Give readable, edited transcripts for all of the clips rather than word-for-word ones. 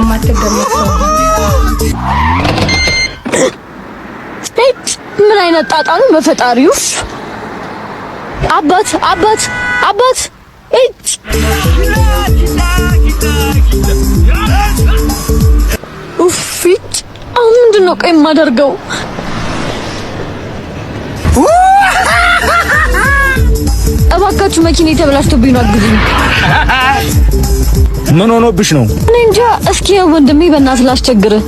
የማትገመት ሰው። ምን አይነት ጣጣ ነው በፈጣሪው! አባት፣ አባት፣ አባት! እጭ! ኡፍ! እጭ! አሁን ምንድን ነው ቆይ የማደርገው? እባካችሁ መኪና የተበላሽቶብኝ ነው፣ አግዙኝ። ምን ሆኖብሽ ነው? እኔ እንጃ። እስኪ ወንድሜ በእናትህ ላስቸግርህ።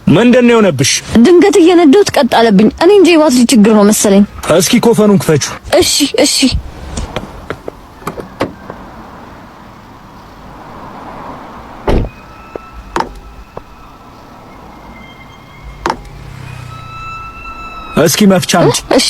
ምንድን ነው የሆነብሽ? ድንገት እየነዳሁት ቀጥ አለብኝ። እኔ እንጃ የባትሪ ችግር ነው መሰለኝ። እስኪ ኮፈኑን ክፈቹ። እሺ፣ እሺ። እስኪ መፍቻ አምጪ። እሺ።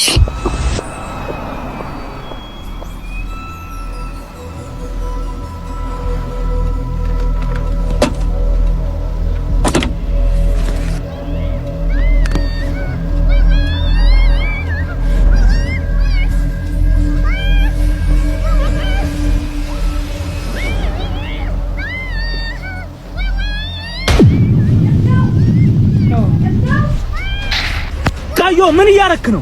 ቀዮ ምን እያረክ ነው?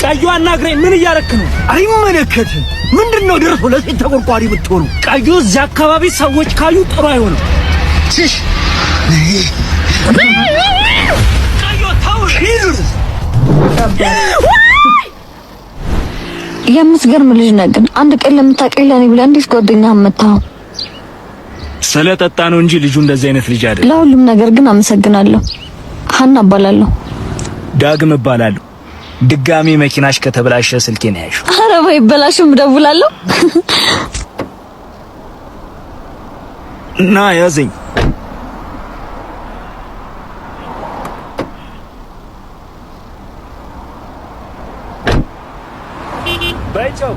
ቀዮ አናግረኝ። ምን እያረክ ነው? አይመለከትም። ምንድን ነው ደርሶ ለሴት ተቆርቋሪ ብትሆኑ? ቀዮ እዚያ አካባቢ ሰዎች ካዩ ጥሩ አይሆንም። ሽሽ! ቀዮ ተው። የምትገርም ልጅ ነህ ግን አንድ ቀን ለምታውቀኝ ለእኔ ብለህ እንዴት ጓደኛህን መታኸው? ስለጠጣ ነው እንጂ ልጁ እንደዚህ አይነት ልጅ አይደለም። ለሁሉም ነገር ግን አመሰግናለሁ። ሀና እባላለሁ። ዳግም እባላለሁ። ድጋሚ መኪናሽ ከተበላሸ ስልኬን ያዥው። ኧረ ባይበላሽም እደውላለሁ። ና ያዘኝ። በይ ቻው።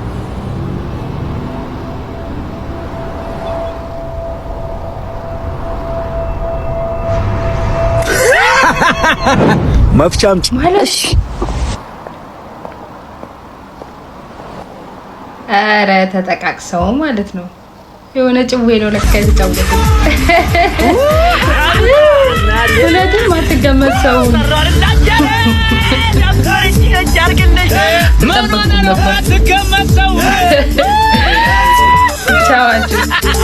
መፍቻ አምጪ። ማለት እሺ። ኧረ ተጠቃቅሰው ማለት ነው። የሆነ ጭዌ ነው ለካ የተጫወቱት። እውነትም አትገመት ሰው ጠበቅኩም ነበር። ቻዋችሁ።